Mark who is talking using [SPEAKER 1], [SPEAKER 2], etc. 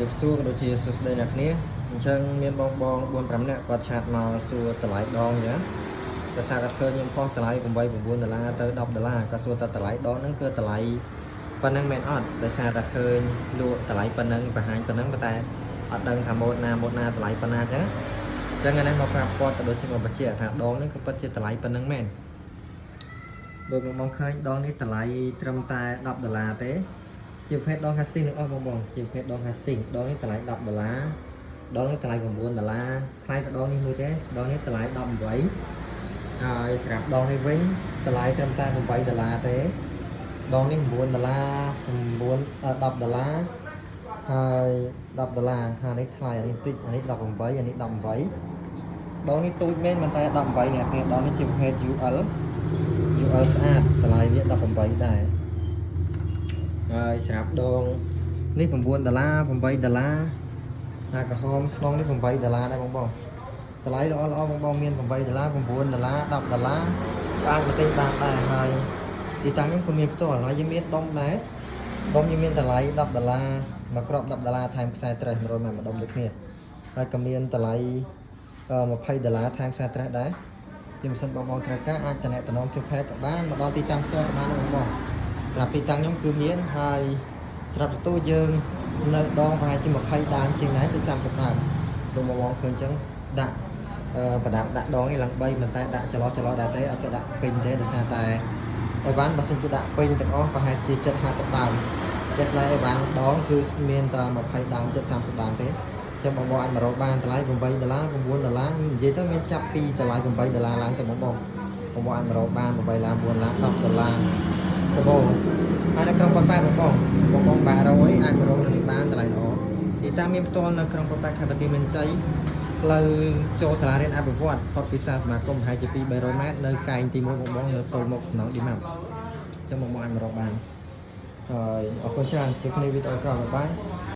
[SPEAKER 1] រាបសួរក៏ដូចជាសួស្តីអ្នកគ្នាអញ្ចឹងមានបងបង4 5នាក់គាត់ chat មកសួរតម្លៃដងអញ្ចឹងដោយសារគាត់ឃើញខ្ញុំ post តម្លៃ8 9ដុល្លារទៅ10ដុល្លារគាត់សួរតើតម្លៃដងហ្នឹងគឺតម្លៃប៉ុណ្ណឹងមែនអត់ដោយសារតែឃើញលក់តម្លៃប៉ុណ្ណឹងបង្ហាញប៉ុណ្ណឹងប៉ុន្តែអត់ដឹងថាម៉ូតណាម៉ូតណាតម្លៃប៉ុណ្ណាអញ្ចឹងអញ្ចឹងថ្ងៃនេះមកប្រាប់គាត់ក៏ដូចជាមកបញ្ជាក់ថាដងហ្នឹងគឺពិតជាតម្លៃប៉ុណ្ណឹងមែនដូចបងបងឃើញដងនេះតម្លៃត្រឹមតែ10ដុល្លារទេ ជាប្រភេទដង casting ទាំងអស់បងបងជាប្រភេទដង casting ដងនេះតម្លៃ10ដុល្លារដងនេះតម្លៃ9ដុល្លារថ្លៃតែដងនេះមួយទេដងនេះតម្លៃ18ហើយសម្រាប់ដងនេះវិញតម្លៃត្រឹមតែ8ដុល្លារទេដងនេះ9ដុល្លារ9 10ដុល្លារហើយ10ដុល្លារហើយនេះថ្លៃអានេះតិចអានេះ18អានេះ18ដងនេះទូចមែនប៉ុន្តែ18អ្នកគ្នាដងនេះជាប្រភេទ UL UL ស្អាតតម្លៃវា18ដែរ ហើយស្រាប់ដងនេះ9ដុល្លារ8ដុល្លារអាក្រហមក្នុងនេះ8ដុល្លារដែរបងបងតម្លៃល្អល្អបងបងមាន8ដុល្លារ9ដុល្លារ10ដុល្លារអាចមកទិញបានដែរហើយទីតាំងខ្ញុំក៏មានផ្ទាល់ហើយយើងមានដុំដែរដុំយើងមានតម្លៃ10ដុល្លារមួយគ្រាប់10ដុល្លារថែមខ្សែត្រេះ100ម៉ែត្រមួយដុំដូចគ្នាហើយក៏មានតម្លៃ20ដុល្លារថែមខ្សែត្រេះដែរជាមិនសិនបងបងត្រូវការអាចតំណតំណងជួបផែក៏បានមកដល់ទីតាំងផ្ទាល់ក៏បានដែរបងបង សម្រាប់ទីតាំងខ្ញុំគឺមានហើយស្រាប់សទូយើងនៅដងប្រហែលជា20ដើមជាងដែរជិត30ដើមលោកបងបងឃើញអញ្ចឹងដាក់អឺប្រដាប់ដាក់ដងនេះឡើង3ប៉ុន្តែដាក់ចន្លោះចន្លោះដែរទេអត់សូវដាក់ពេញទេដោយសារតែអីវ៉ាន់បើសិនជាដាក់ពេញទាំងអស់ប្រហែលជាជិត50ដើមចិត្តឡែអីវ៉ាន់ដងគឺមានតែ20ដើមជិត30ដើមទេចឹងបងបងអាចមករកបានតម្លៃ8ដុល្លារ9ដុល្លារនិយាយទៅមានចាប់ពីតម្លៃ8ដុល្លារឡើងទៅបងបងបងបងអាចមករកបាន8ដុល្លារ9ដុល្លារ10ដុល្លារ សបោហើយនៅក្រុងប៉ោយប៉ែតបងបងបងបងបាក់រយអាចមករកនៅនេះបានតម្លៃល្អទីតាំងមានផ្ទាល់នៅក្រុងប៉ោយប៉ែតខេត្តបន្ទាយមានជ័យផ្លូវចូលសាលារៀនអភិវឌ្ឍផុតពីផ្សារសមាគមប្រហែលជា2 300ម៉ែត្រនៅកែងទី1បងបងនៅទល់មុខសំណង់ឌីម៉ាប់អញ្ចឹងបងបងអាចមករកបានហើយអរគុណច្រើនជួបគ្នាវីដេអូក្រោយ bye bye.